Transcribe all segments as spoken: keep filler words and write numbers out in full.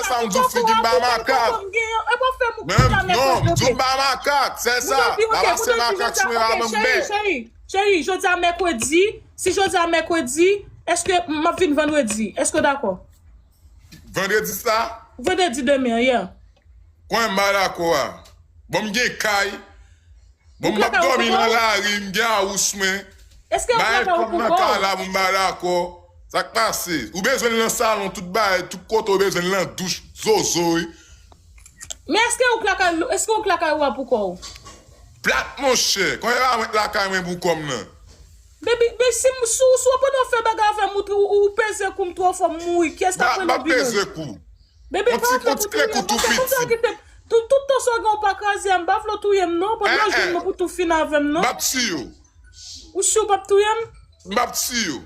Sa m di w figi m bay makak. Menm non, m di w m bay makak, se sa. M pa pase makak sou mwen a, men m bèk. Cheri, cheri, jodi a mèkredi. Si jodi a mèkredi, èske m ap vin vandredi? Èske w dakò? Vandredi sa? Vandredi demen an, yeah. Kwen m pa dakò a. Bon, m gen kay. Bon, m ap dòmi nan lari, m gen awous mwen. Bay kòb nan kay la, bon, m pa dakò. Sa k pase? Ou bezwen l nan salon, tout bagay, tout kote ou bezwen l nan douch, zozo, wi. Men èske ou k lakay, èske ou k lakay ou a pou kò w? Plat, monchè. Konbyen pa mwen k lakay mwen pou kò m nan? Baby, men si m, si w, si w pandan w fè bagay avè m, ou, ou, ou peze kou m twò fò, m mouri. Kiyès k ap rele w bilan? M ap peze kou. Baby, pa fè pou touye m, non, se konsa ki te, tout, tout tan sa w gen w pa kraze a, m pa vle w touye m, non. Pandan w jwenn mwen pou tou fin avè m, non. M ap tiye w. Ou si w p ap touye m? M ap tiye w.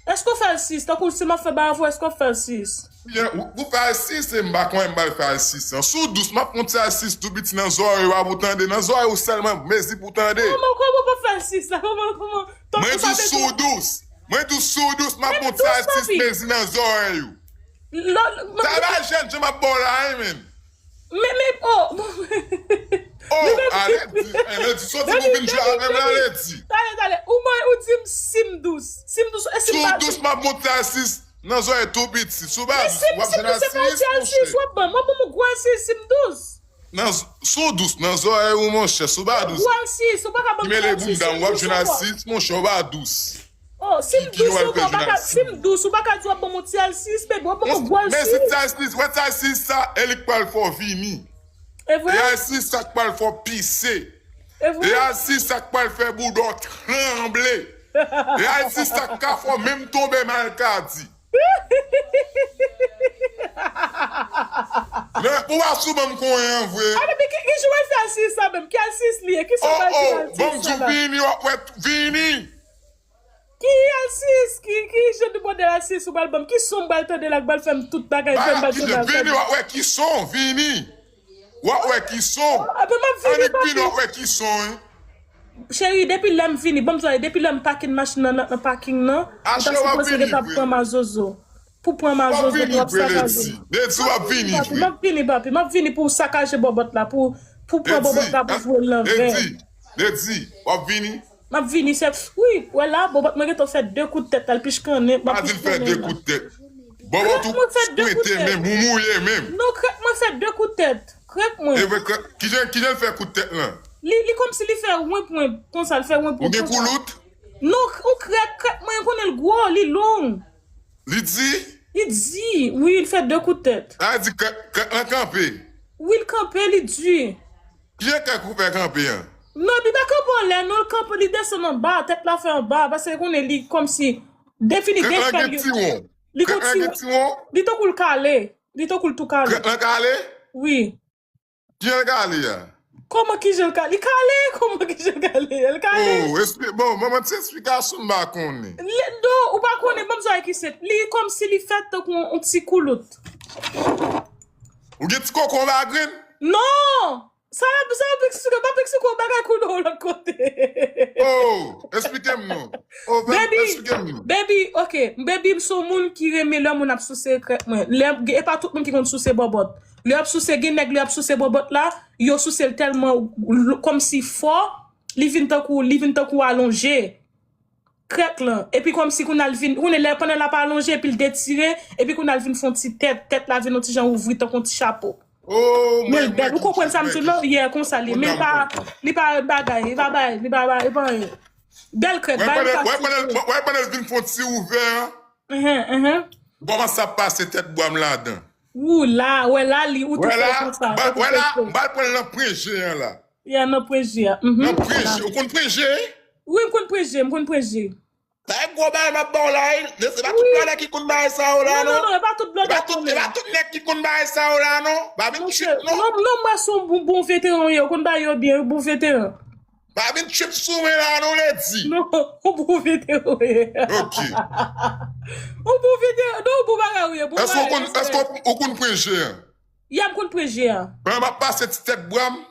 Èske w fè l sis? Tankou si m ap fè bagay avè w, èske w fè l sis? Byen, ou, ou fè l sis, e m pa konnen m pral fè l sis. Si w dous, m ap fè yon ti sis tou piti nan zòrèy ou a pou w tande. Nan zòrèy ou sèlman, mezi pou w tande. Kòman, kòman w p ap fè l sis la? Kòman, kòman? Mwen di si w dous. Mwen di si w dous, m ap fè yon ti sis mezi nan zòrèy ou. Sa va jèn, jan m ap ba w la, wi, men. Men, men, oh. Oh, Lady, Lady, soti pou vin jwe avè m la, Lady. Talè, talè. Ou mwen, ou di m si m dous. Si m dous, e si m pa dous? Si w dous, m ap monte a sis nan zòrèy tou piti. Si w pa dous, w ap jwenn a sis, monchè. W ap ban m, w ap ban m gwo a sis si m dous. Nan, si w dous, nan zòrèy ou, monchè, si w pa dous. Gwo a sis, ou pa ka ban m gwo a sis, si m dous, w ap jwenn a sis, monchè, w pa dous. Oh, si m dous ankò, w pa ka, si m dous, ou pa ka di w ap ban m yon ti a sis, baby, w ap ban m yon gwo a sis. Men si ti a sis, wè ti a sis sa, e li k pral fè w vini. E vre? E a sis sa k pral fè w pise. E vre? E a sis sa k pral fè bouda w tranble. E a sis sa k ka fè w menm tonbe malkadi. Men, pou w pa sou ban m konyen an vre. A, men ki, ki jan w al fè a sis sa menm? Ki a sis li ye? Ki sa w al fè a sis sa la? Oh, oh, ban m di w vini, w ap wè, vini. Ki a sis? Ki, ki jan de modèl a sis ou pral ban m? Ki son m pral tande la k pral fè m tout bagay, fè m pral tande bagay? Vini, w ap wè ki son, vini. W ap wè ki son. Oh, epi m ap vini, papi. Annik vini, w ap wè ki son, wi. Cheri, depi lè m vini, ban m di w, depi lè m pakin machin nan, nan, nan paking nan, ou ta sipoze gentan pran m a zozo. Pou pran m a zozo, pou w ap sakaje. Lady, w ap vini vre. M ap vini, papi, m ap vini pou sakaje bòbòt la, pou, pou pran bòbòt la, pou jwe l nan vè. Lady, Lady, w ap vini? M ap vini, se, wi, wè la, bòbòt mwen gentan fè de kout tèt, al pichkannen, m ap pichkannen la. Pa di l fè de kout tèt. Bòbòt ou swete menm, ou mouye menm. Non, krèk mwen fè de kout tèt. Krèk mwen. E vre, krèk, kijan, kijan l fè kout tèt lan? Li, li kòmsi li fè wenp, wenp, konsa, l fè wenp, wenp, konsa. Ou gen koulout? Non, ou krèk, krèk mwen, konnen l gwo, li long. Li di? Li di, wi, li fè de kout tèt. Sa vle di krèk, krèk lan kanpe? Wi, l kanpe, li di. Kijan krèk ou fè kanpe an? Non, li pa kanpe anlè, non, l kanpe, li desann anba, tèt la fè anba, paske konnen li kòmsi defini de fè l yo. Krèk lan gen ti won? Li gon ti won. Li tankou l kale, li tankou l tou kale. Krèk lan kale? Wi. Kijan l kale a? Kòman kijan l kale? Li kale? Kòman kijan l kale? L kale? Oh, espli-, bon, ban m ti esplikasyon m pa konnen. Non, ou pa konnen, ban m sa ki senp. Li kòmsi li fèt tankou yon, yon ti koulout. Ou gen ti koko anba grenn? Non! Sa, sa Meksiko, pa Meksiko, bagay kou nan yon lòt kote. Oh, esplike m non. Oh, esplike m non. Baby, ok. Baby, m se yon moun ki renmen lè moun ap souse krèk mwen. Lè, e pa tout moun ki konn souse bòbòt. Lè y ap souse, gen nèg lè y ap souse bòbòt la, yo souse l tèlman l-, kòmsi fò, li vin tankou, li vin tankou alonje. Krèk lan. Epi kòmsi kounye a l vin, kounye a lè pandan l ap alonje, epi l detire, epi kounye a l vin fè yon ti tèt, tèt la vin yon ti jan ouvri tankou yon ti chapo. Oh, men l bèl. Ou konprann sa m di w, non? Yeah, konsa li. Men li pa, li pa bagay, li pa bagay, li pa, li pa anyen. Bèl krèk, bagay li pa ti. Wè pandan l vin fè yon ti ouvè an. Kòman sa ap pase tèt bwa m ladan? Ou la, wè la, li, ou tou fè konsa. Wè la, m pral pran l nan pwen je an la. Ya, nan pwen je a. Nan pwen je. Ou konn pwen je? Wi, m konn pwen je, m konn pwen je. Sa e gwo bagay m ap ba w la, wi. Se pa tout blòdè ki konn bagay sa yo la, non. Non, non, non, e pa tout blòdè ki konn. E pa tout, e pa tout nèg ki konn bagay sa yo la, non. Pa vin trip, non. Non, non, m wè se yon bon, bon veteran w ye, ou konn bagay yo byen, yon bon veteran. Pa vin trip sou mwen la, non, Lady. Non, yon bon veteran w ye. Ok. Yon bon veteran, non, yon bon bagay w ye, bon bagay. Èske w konn, èske w konn pwen je an? Ya, m konn pwen je a. Pandan m ap pase ti tèt bwa m,